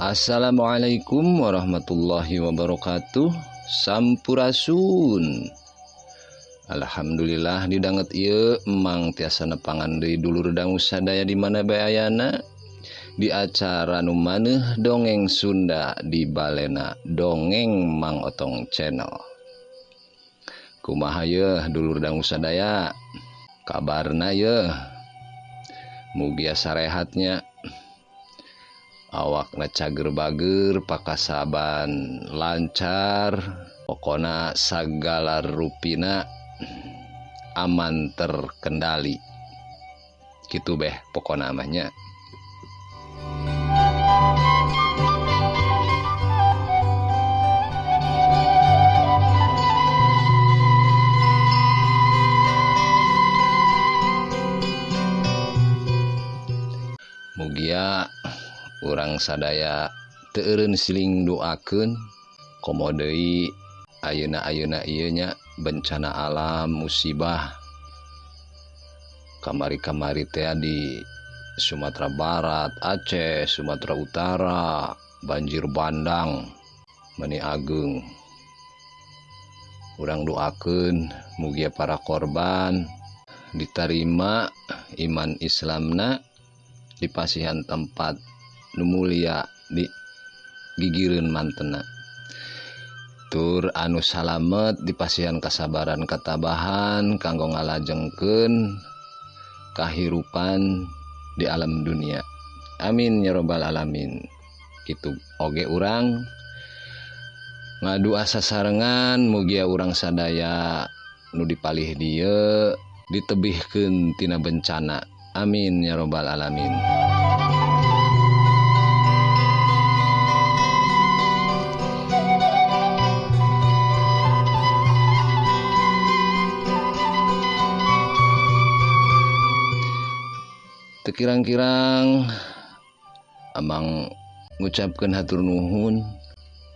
Assalamualaikum warahmatullahi wabarakatuh. Sampurasun. Alhamdulillah didanget ieu emang tiasa nepangan deui dulur dangu sadaya di mana bae ayana di acara nu maneuh dongeng Sunda di balena Dongeng Mang Otong Channel. Kumaha yeuh dulur dangu sadaya? Kabarna yeuh? Mugia sarehatnya. Awakna cager bager, pakasaban lancar, pokona sagala rupina aman terkendali. Kitu beh pokona mah nya. Mugia urang sadaya teu eureun siling doakeun komo deui ayeuna-ayeuna ieu nya bencana alam musibah kamari-kamari teh di Sumatera Barat, Aceh, Sumatera Utara, banjir bandang meni ageung. Urang doakeun mugia para korban ditarima iman Islamna, dipasihan tempat nu mulia di gigireun mantena. Tur anu salamet dipasihan kasabaran katabahan kanggo ngalajengkeun kahirupan di alam dunia. Amin ya robbal alamin. Kitu oge urang ngadua sasarengan mugia urang sadaya nu dipalih dieu ditebihkeun tina bencana. Amin ya robbal alamin. Kirang-kirang amang ngucapkeun hatur nuhun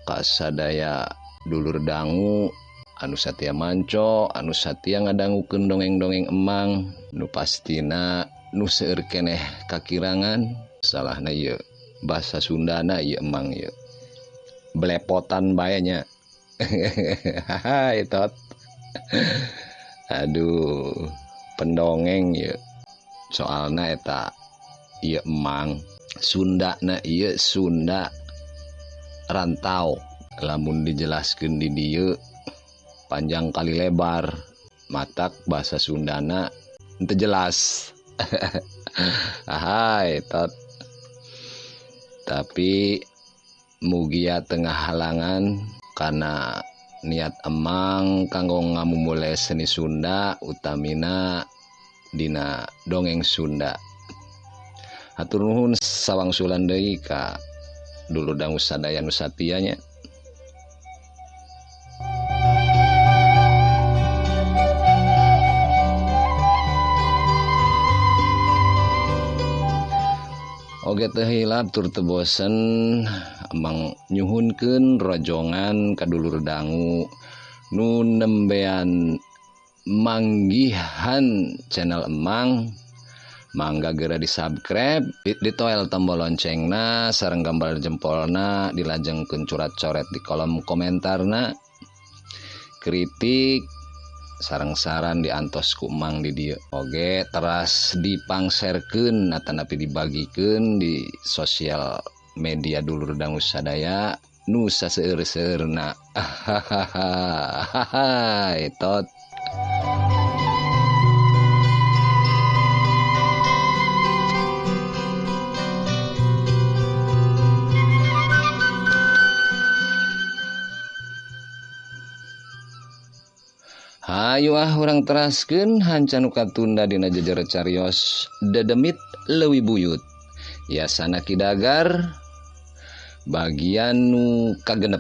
ka sadaya dulur dangu anu satia manco, anu satia ngadangukeun dongeng-dongeng emang nu pastina nu seueur keneh kakirangan salahna ieu basa Sundana ieu emang ieu belepotan bae nya. Hai tot. Aduh, pendongeng ieu. Soalna eta ieu emang Sunda na ieu Sunda rantau. Lamun dijelaskeun di dieu panjang kali lebar, matak bahasa Sundana henteu jelas. Ahai tot. Tapi mugia tengah halangan karena niat emang kanggo ngamumule seni Sunda utamina dina dongeng Sunda. Hatur nuhun sawangsulan deui ka dulur dangu sadaya nu satia nya. Oge teu hilap tur teu bosen emang nyuhunkeun rojongan ka dulur dangu nu nembean manggihan channel emang, mangga geura di subscribe, ditoel tombol loncengna sareng gambar jempolna, dilajengkeun curat coret di kolom komentarna, kritik sareng saran diantos ku emang di dieu. Oge teras dipangserkeun atanapi dibagikeun di sosial media dulur dangu sadaya nu saseueur-seueurna. Hahaha tot. Hayu ah urang teraskeun hanca nu katunda dina jejer carios dedemit leuwih buyut. Yasana Ki Dagar bagian nu kagenep.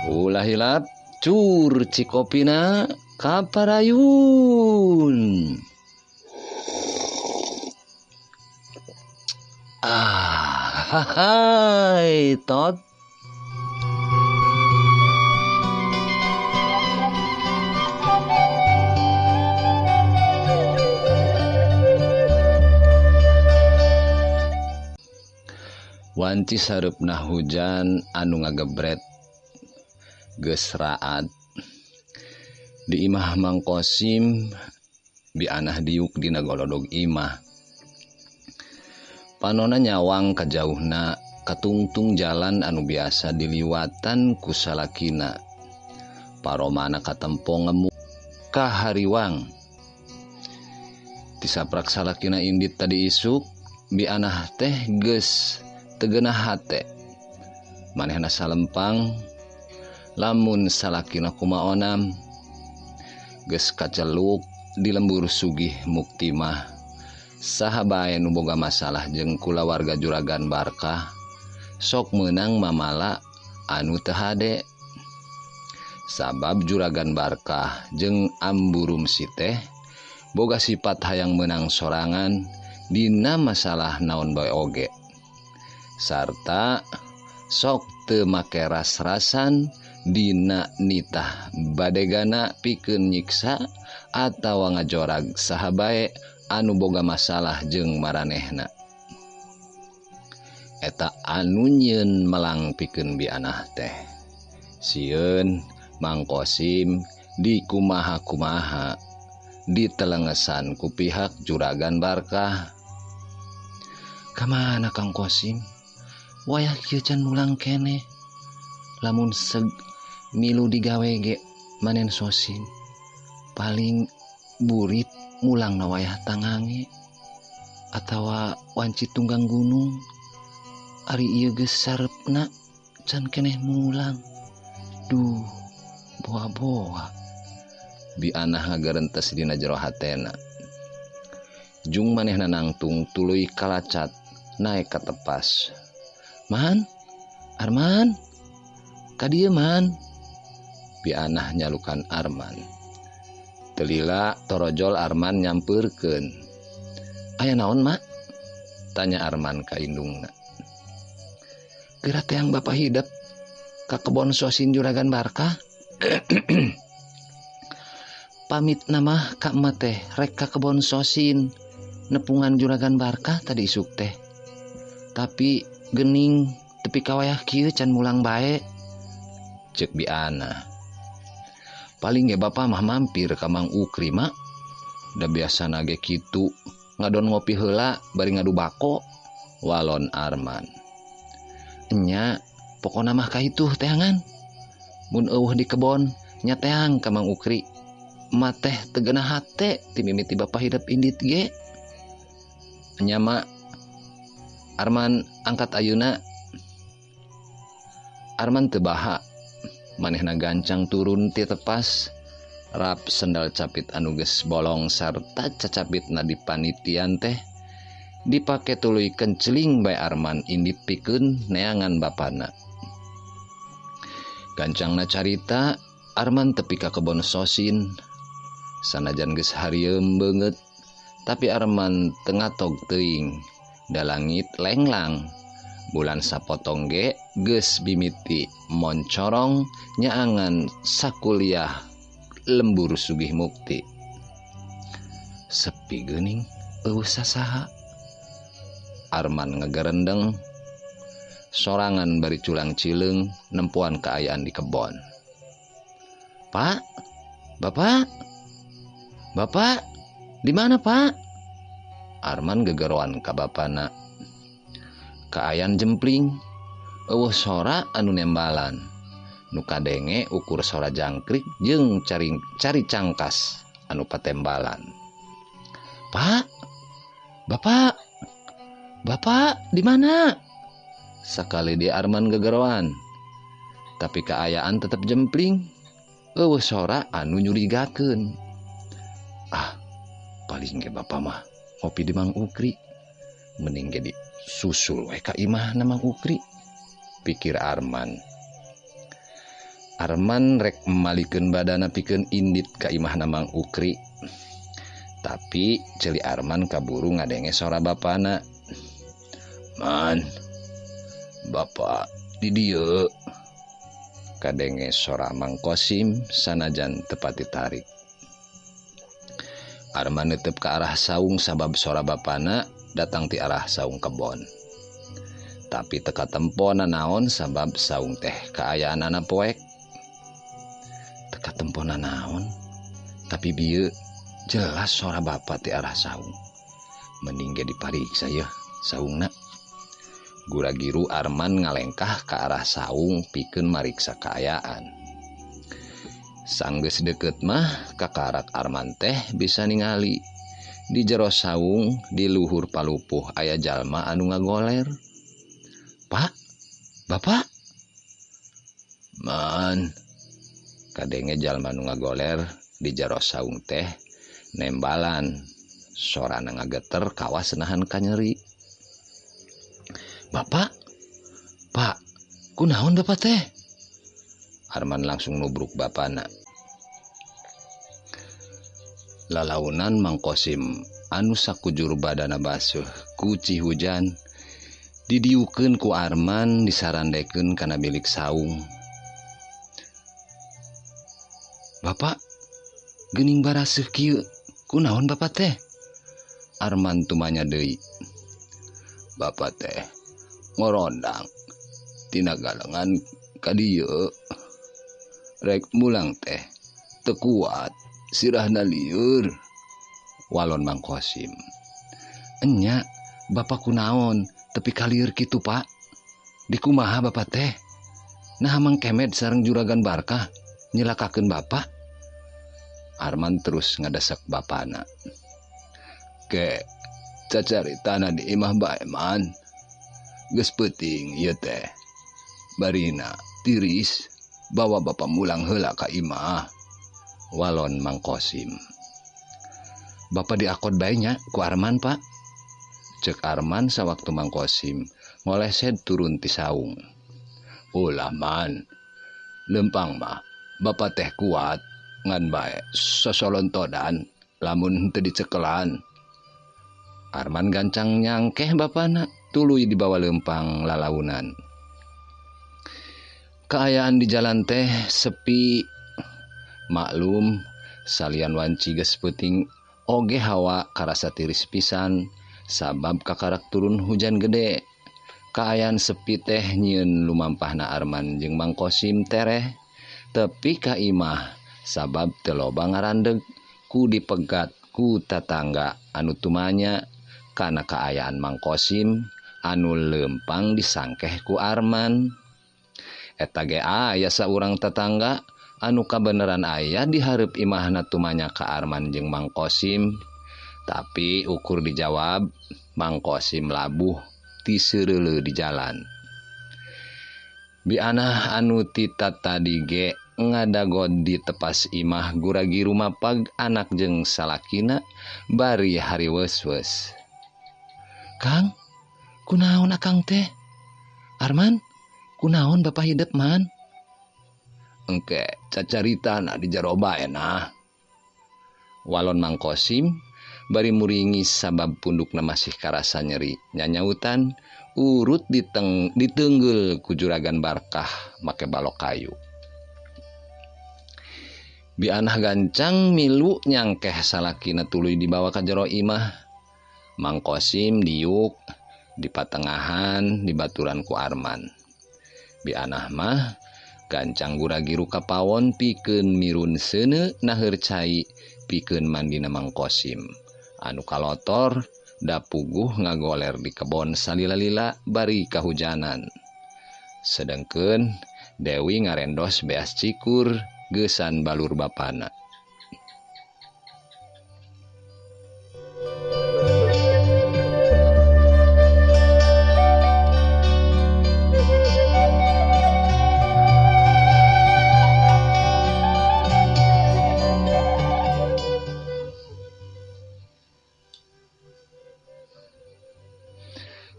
Ulah hilap cur cikopina kaparayun. Ah, hai tot. Wanci sareupna hujan anu ngagebret geus raat. Di imah Mang Kosim bianah diuk dina golodog imah. Panona nyawang kajauhna katungtung jalan anu biasa diliwatan ku salakina. Paromana katempo ngemu ka hariwang. Tisaprak salakina indit tadi isuk bianah teh geus teu geunah hate. Manehna salempang lamun salakina kumaonam geus kaceluk di lembur Sugih Mukti mah. Saha bae nu boga masalah jeung kulawarga Juragan Barkah sok meunang mamala anu teu hade. Sabab Juragan Barkah jeung Ambu Rumsi teh boga sifat hayang meunang sorangan dina masalah naon bae oge. Sarta sok teu make ras-rasan dina nitah badegana pikeun nyiksa atawa ngajorag saha bae anu boga masalah jeung maranehna. Eta anu nyieun melang pikeun bianah teh. Sieun Mang Kosim dikumaha-kumaha ditelengesan ku pihak Juragan Barkah. Kamana Kang Kosim? Wayah kieu can mulang keneh. Lamun seg milu digawe ge manen sosin. Paling burit mulang na wayah tangange atawa wanci tunggang gunung. Ari ieu geus sarepna can keneh mulang. Duh, boa-boa. Bianah ngagerentes dina jero hatena. Jung manehna nangtung tuluy kalacat naek ka tepas. Man, Arman, ka dieu man. Bianah nyalukan Arman. Telila torojol Arman nyampeurkeun. Aya naon, Mak? Tanya Arman ka indungna. Geura teang Bapak hidep ka kebon sosin Juragan Barkah. Pamit nama ka emak teh rek ka kebon sosin nepungan Juragan Barkah tadi isuk teh. Tapi gening tepi ka wayah kieu can mulang bae. Ceuk biana. Paling ge bapa mah mampir ka Mang Ukri mak. Da biasana ge kitu ngadon ngopi heula bari ngadu bako walon Arman. Enya pokona mah ka itu teangan. Mun eueuh di kebon nya teang ka Mang Ukri. Ma teh teu geunah hate ti mimiti bapa hidep indit ge. Enya mak. Arman angkat ayeuna. Arman teu baha. Manehna gancang turun ti tepas. Rap sendal capit anu geus bolong sarta cacapitna di panitian teh dipake tuluy kenceling bae Arman indit pikeun neangan bapana. Gancangna carita Arman tepi ka kebon sosin. Sanajan geus harieum beungeut tapi Arman teu ngatog teuing. Da langit lenglang. Bulan sapotong ge geus bimiti moncorong nyaangan sakuliah lembur Sugih Mukti. Sepi geuning eueuh sasaha. Arman ngegerendeng sorangan bari culang cileung nempuan kaayaan di kebon. Pak, Bapak, Bapak, di mana Pak? Arman gegeroan ka bapana. Kaayaan jempling, eueuh sora anu nembalan. Nu kadenge ukur sora jangkrik jeung cari cangkas anu patembalan. Pak, Bapak, Bapak di mana? Sakali di Arman gegeroan. Tapi kaayaan tetep jempling. Eueuh sora anu nyurigakeun. Ah, paling ge bapa mah ngopi di Mang Ukri. Mending ge disusul we ka imahna Mang Ukri, pikir Arman. Arman rek malikeun badana pikeun indit ka imahna Mang Ukri. Tapi ceuli Arman kaburu ngadenge sora bapana. Man, bapak di dieu. Kadenge sora Mang Kosim sanajan tepat ditarik. Arman netep ke arah saung sabab sora bapana datang ti arah saung kebon. Tapi teu katempo nanaon sabab saung teh kaayaanana poek. Teu katempo nanaon, tapi bieu jelas sora bapa ti arah saung. Mending ge dipariksa yeuh saungna. Gura-giru Arman ngalengkah ka arah saung pikeun mariksa kaayaan. Sanggeus deukeut mah kakarak Arman teh bisa ningali di jero saung di luhur palupuh aya jalma anu ngagoler. Pak, Bapak. Man, kadenge jalma nu ngagoler di jero saung teh nembalan. Sorana ngageter kawas nahan kanyeri. Bapak, Pak, kunaon bapak teh? Arman langsung nubruk bapana. Lalaunan Mang Kosim anu sakujur badana basuh ku cihujan didiukeun ku Arman disarandekeun kana bilik saung. Bapak, geuning baraseuh kieu, kunaon bapak teh? Arman tumanya deui. Bapak teh ngorondang tina galengan ka dieu. Rek mulang teh teu kuat sirahna lieur. Walon Mang Kosim. Enya bapak kunaon tepi kalieur kitu Pak? Dikumaha bapak teh? Nah Mang Kemed sareng Juragan Barkah nyilakakeun bapak. Arman terus ngadesak bapana. Ke cacaritana di imah bae man. Geus peuting ieu teh. Barina tiris bawa bapak mulang heula ka imah. Walon Mang Kosim. Bapak diakod bae nya ku Arman Pak. Cek Arman sawaktu Mang Kosim ngolesed turun ti saung. Ulah man. Lempang mah bapak teh kuat ngan bae sosolontodan lamun henteu dicekelan. Arman gancang nyangkeh bapana tuluy dibawa lempang lalaunan. Kaayaan di jalan teh sepi. Maklum salian wanci geus peuting oge hawa karasa tiris pisan sabab kakarak turun hujan gede. Kaayaan sepi teh nyieun lumampahna Arman jeung Mang Kosim tereh tepi ka imah sabab teu loba ngarandeg ku dipegat ku tatangga anu tumanya kana kaayaan Mang Kosim anu lempang disangkeh ku Arman. Eta ge aya saurang tetangga anu kabeneran aya di hareup imahna tumanya ka Arman jeung Mang Kosim. Tapi ukur dijawab Mang Kosim labuh ti seureuleuh di jalan. Bianah anu ti tatadi ge ngadagod di tepas imah gura-giru mapag anak jeung salakina bari hariweus-weus. Kang, kunaon akang teh? Arman, kunaon bapak hidep man? Engke cacaritana di jero bae nah. Walon Mang Kosim bari muringis sabab pundukna masih karasa nyeri. Nyanyautan urut ditenggel ku Juragan Barkah make balok kayu. Bianah gancang milu nyangkeh salakina tuluy dibawa ka jero imah. Mang Kosim diuk di patengahan dibaturan ku Arman. Bianah mah gancang gura-giru kapawon pikeun mirun seuneu naheur cai pikeun mandina Mang Kosim. Anu kalotor dapuguh ngagoler di kebon salila-lila bari kahujanan. Sedengkeun Dewi ngarendos beas cikur geusan balur bapana.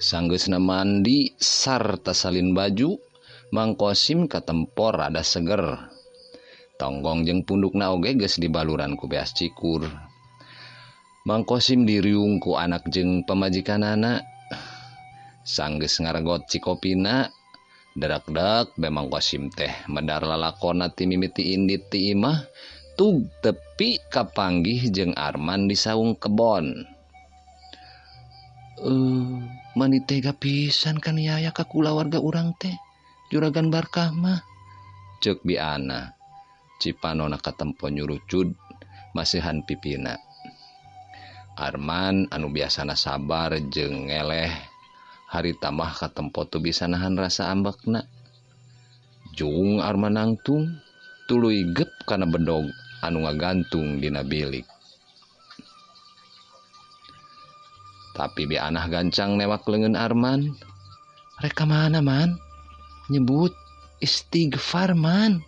Sanggeusna mandi sarta salin baju, Mang Kosim katempor rada seger. Tonggong jeung pundukna oge geus dibaluran ku beas cikur. Mang Kosim diriung ku anak jeung pamajikanana. Sanggeus ngaregot cikopina, derak-dek be Mang Kosim teh medar lalakona ti mimiti indit ti imah, tug tepi kapanggih jeung Arman di saung kebon. Mani tega pisan kan yaya ka kulawarga urang teh Juragan Barkah mah. Ceuk Biana. Cipanona katempo nyurucud masihan pipina. Arman anu biasana sabar jeung ngeleh harita mah katempo teu bisa nahan rasa ambekna. Jung Arman nangtung tuluy gep kana bedog anu ngagantung dina bilik. Tapi Bianah gancang newak leungeun Arman. Rek ka mana man? Nyebut istighfar man.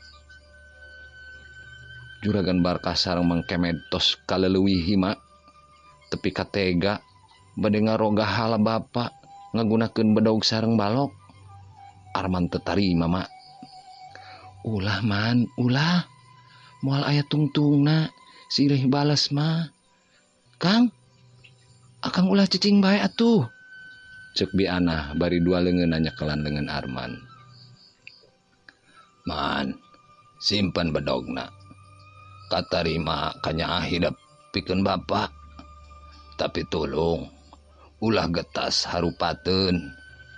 Juragan Barkah sareng Mang Kemed tos kaleleuwih hima. Tepi katega bade ngaroga hala bapa ngagunakeun bedog sareng balok. Arman teu tarima mak. Ulah man, ulah. Moal aya tungtungna silih bales mah. Kang, akang ulah cicing bae atuh. Ceuk Bianah bari dua leungeun nyekelan leungeun Arman. Man, simpen bedogna. Katarima kanyaah hidep pikeun bapa. Tapi tolong ulah getas harupateun,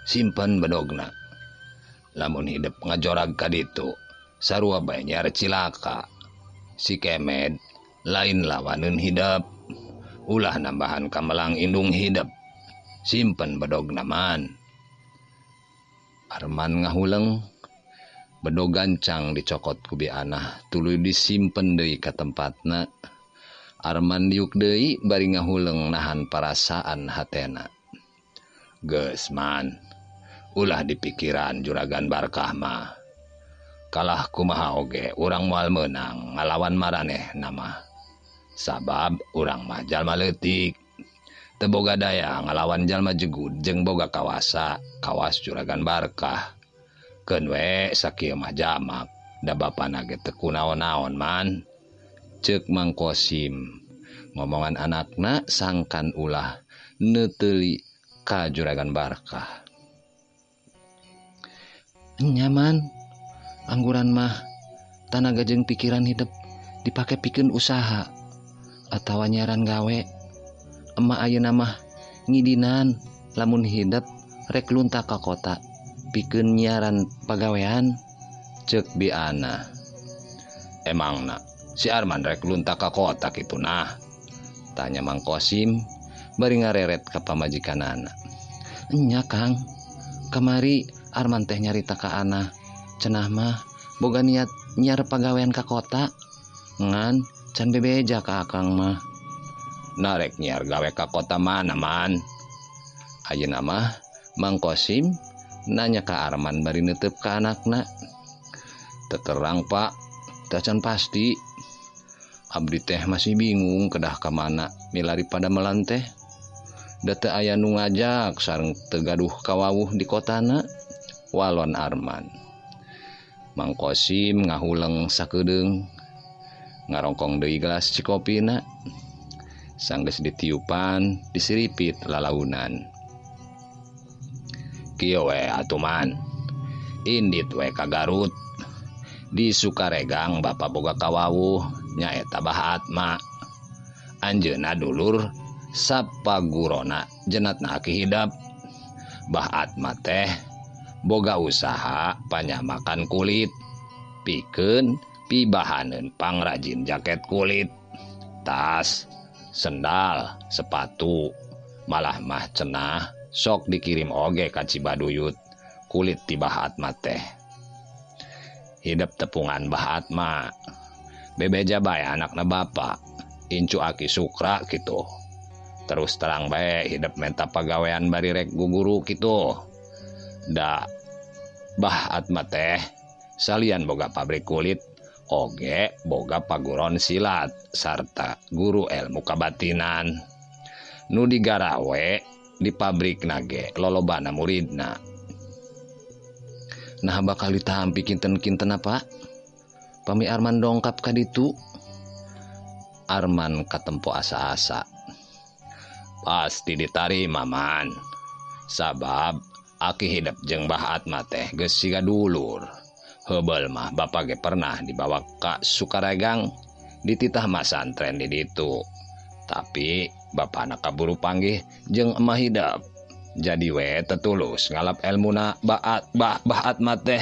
simpen bedogna. Lamun hidep ngajorag ka ditu, sarua bae nyiar cilaka. Si Kemed lain lawaneun hidep, ulah nambahan kamelang indung hidep. Simpen bedogna man. Arman ngahuleng, bedog gancang dicokot ku Bianah, tuluy disimpen deui ka tempatna. Arman diuk deui bari ngahuleng nahan parasaan hatena. Geus man, ulah dipikiran Juragan Barkah mah. Kalah kumaha oge urang moal meunang ngalawan maraneh nama. Sabab urang mah jalma leutik. Teu boga daya ngalawan jalma jegud jeung boga kawasa, kawas Juragan Barkah. Keun we sakieu mah jamak, da bapana ge teu kunaon-naon man. Ceuk Mang Kosim ngomongan anakna sangkan ulah neuteuli ka Juragan Barkah. Nyaman angguran mah tanaga jeung pikiran hidep dipake pikeun usaha atawa nyaran gawe. Emak ayeuna mah ngidinan lamun hidep rek lunta ka kota pikeun nyaran pagawean. Ceuk Biana. Emangna si Arman rek lunta ka kota kitu nah? Tanya Mang Kosim bari ngareret ka pamajikanana. Enya Kang, kamari Arman teh nyarita ka ana, cenah mah boga niat nyiar pagawean ka kota, ngan can bebeja ka akang mah. Narek nyiar gawe ka kota mana man? Ayeuna mah Mang Kosim nanya ka Arman bari neuteub ka anakna. Teterang Pak, tacan pasti. Abdi teh masih bingung kedah ka mana milari pada melan teh. Da teu aya nu ngajak sareng teu gaduh kawawuh di kotana. Walon Arman. Mang Kosim ngahuleng sakedeung, ngarongkong deui gelas cikopina. Sanggeus ditiupan, disiripit lalaunan. Kieu we atuh man. Indit we ka Garut. Di Sukaregang bapa boga kawawuh nyaeta Bah Atma. Anjeunna dulur sapagurona jenatna Aki Hidep. Bah Atma teh boga usaha panyamakan kulit, pikeun pibahaneun pangrajin jaket kulit, tas, sendal, sepatu, malah mah cenah sok dikirim oge ka Cibaduyut kulit ti Bah Atma teh. Hidep tepungan Bah Atma. Bebeja bae anakna bapa, incu Aki Sukra kitu. Terus terang bae hidep menta pagawean bari rek guguru kitu. Da Bah Atma teh salian boga pabrik kulit oge boga paguron silat sarta guru ilmu kabatinan. Nu digarawe di pabrik nage lolobana muridna. Nah bakal ditampi kinten-kinten apa? Pami Arman dongkap ka ditu. Arman katempo asa-asa. Pasti ditarima man. Sabab Aki Hidep jeung Bah Atma teh geus siga dulur. Heubeul mah bapa ge pernah dibawa ka Sukaregang dititah masantren di ditu. Tapi bapana kaburu panggih jeung emah hidep. Jadi we tetulus ngalap elmuna baat bah Bah Atma teh.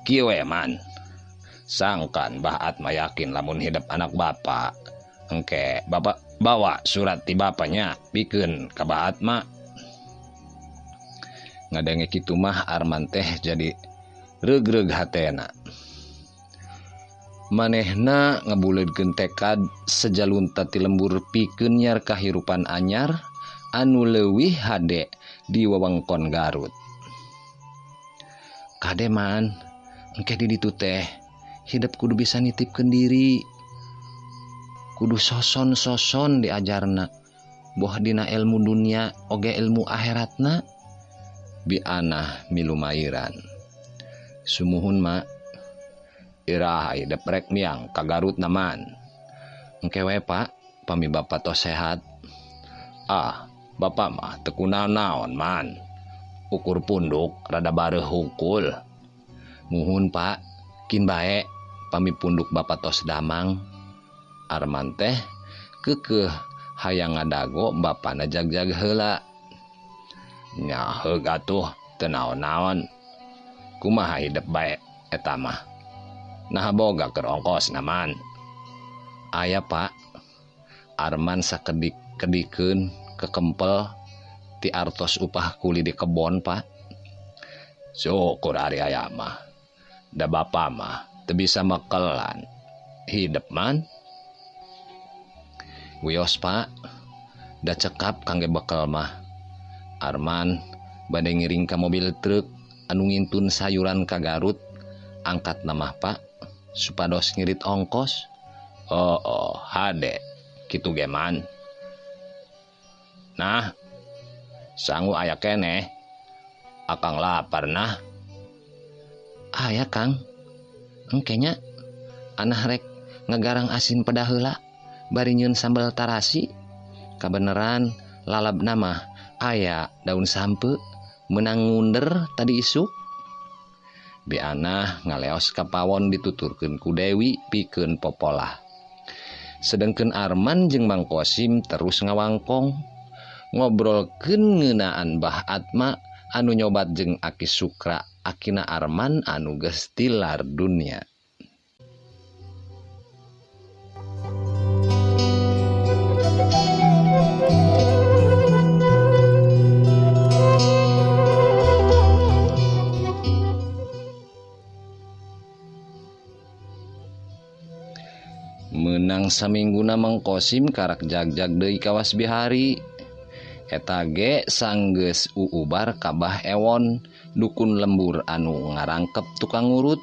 Kieu we man. Sangkan Bah Atma yakin lamun hidep anak bapak. Engke bapak bawa surat ti bapaknya pikeun ka Bah Atma. Ngadenge kitu mah Arman teh jadi regreg hatena. Manehna ngabuleudkeun tekad sejalunta ti lembur pikeun nyar kahirupan anyar anu leuwih hade di wewengkon Garut. Kade man, engke di ditu teh hidep kudu bisa nitipkeun diri. Kudu soson-soson diajarna, boh dina ilmu dunia oge ilmu akhiratna. Bianah milu mairan. Sumuhun mak, iraha hidep rek miang ka Garut naman. Engke we pak, pami bapak tos sehat. Ah, bapak mah teu kunaon-naon man. Ukur punduk rada bareuh hungkul. Muhun pak, kin bae pami punduk bapak tos damang. Arman teh keukeuh hayang ngadago bapana jag-jag heula. Nya heug atuh teu naon-naon. Kumaha hidep bae eta mah. Nah boga keur ongkos naman. Aya pak. Arman sakedik-kedikeun kekempel ti artos upah kuli di kebon pak. Syukur ari aya mah. Da bapa mah teu bisa mekelan. Hidep man. Wios pak. Da cekap kangge bekel mah. Arman bade ngiring ka mobil truk anu ngintun sayuran ka Garut. Angkat namah pak supados ngirit ongkos. Oh, oh hade kitu ge man. Nah, sangu aya keneh. Akang lapar nah. Aya Kang. Engke nya anah rek ngegarang asin pedah heula bari nyieun sambal tarasi. Kabeneran lalab nama aya daun sampe menang ngunder tadi isuk. Bianah ngaleos ka pawon dituturkeun ku Dewi pikeun popolah. Sedengkeun Arman jeung Mang Kosim terus ngawangkong ngobrolkeun ngeunaan Bah Atma anu nyobat jeung Aki Sukra akina Arman anu geus tilar dunia. Menang samingguna Mang Kosim karak jag-jag deui kawas bihari. Eta ge sanggeus uubar ka Bah Ewon dukun lembur anu ngarangkep tukang urut.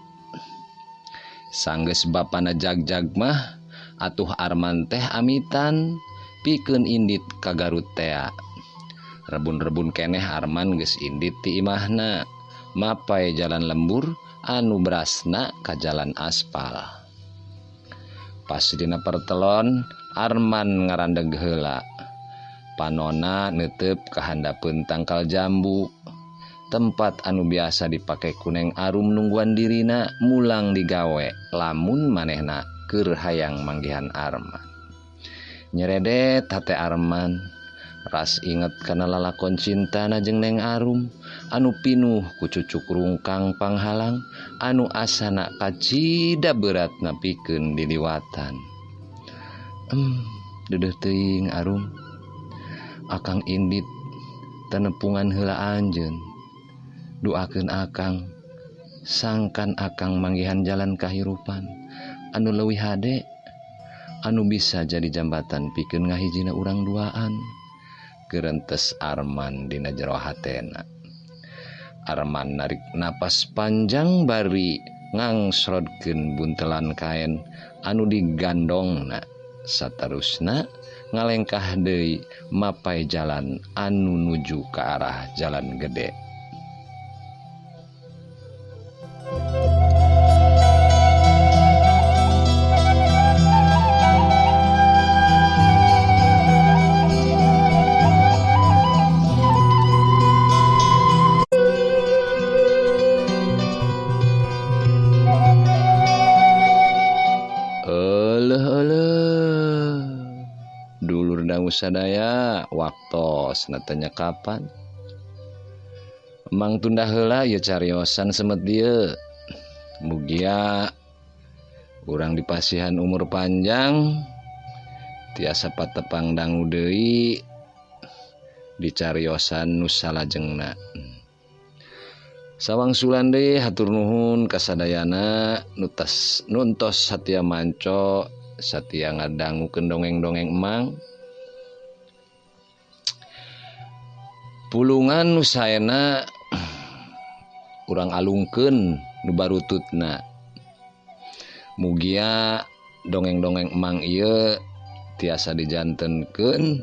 Sanggeus bapana jag-jag mah atuh Arman teh amitan pikeun indit ka Garut tea. Rebun-rebun keneh Arman geus indit ti imahna mapai jalan lembur anu berasna ka jalan aspal. Pas dina pertelon Arman ngarandeg heula. Panona neuteup ka handapeun tangkal jambu. Tempat anu biasa dipake ku Neng Arum nungguan dirina mulang digawe lamun manehna keur hayang manggihan Arman. Nyeredet hate Arman, ras inget kana lalakon cintana jeung Neng Arum anu pinuh ku cucuk rungkang panghalang anu asana kacida beratna pikeun diliwatan. Deudeuh teuing Arum. Akang indit tenepungan heula anjeun. Duakeun akang sangkan akang manggihan jalan kahirupan anu leuwih hade anu bisa jadi jambatan pikeun ngahijina urang duaan. Gerentes Arman dina jero hatena. Arman narik napas panjang bari ngangsrodkeun buntelan kaen anu digandongna. Saterusna ngalengkah deui mapai jalan anu nuju ka arah jalan gede. Euleuh euleuh. dangu sadaya waktosna teh nya kapan. Emang tunda heula ieu cariosan semet dieu. Mugia urang dipasihan umur panjang tiasa patepang dangu deui di cariosan nu salajengna. Sawangsulan deui hatur nuhun kasadayana nutas nuntos satia manco satia ngadangukeun dongeng-dongeng emang. Pulungan nu saena urang alungkeun nu barututna. Mugia dongeng-dongeng emang ieu tiasa dijantenkeun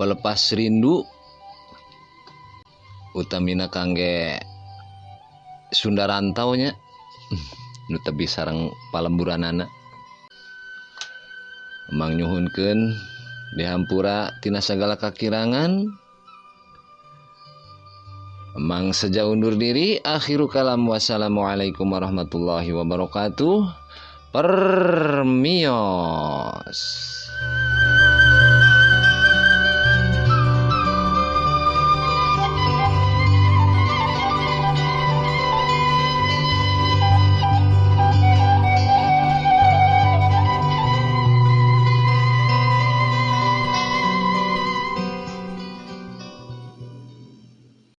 pelepas rindu utamina kangge Sunda rantau nya nu tebih sareng palemburanana. Emang nyuhunkeun dihampura tina sagala kakirangan. Emang seja undur diri, akhiru kalam, wassalamualaikum warahmatullahi wabarakatuh. Permios.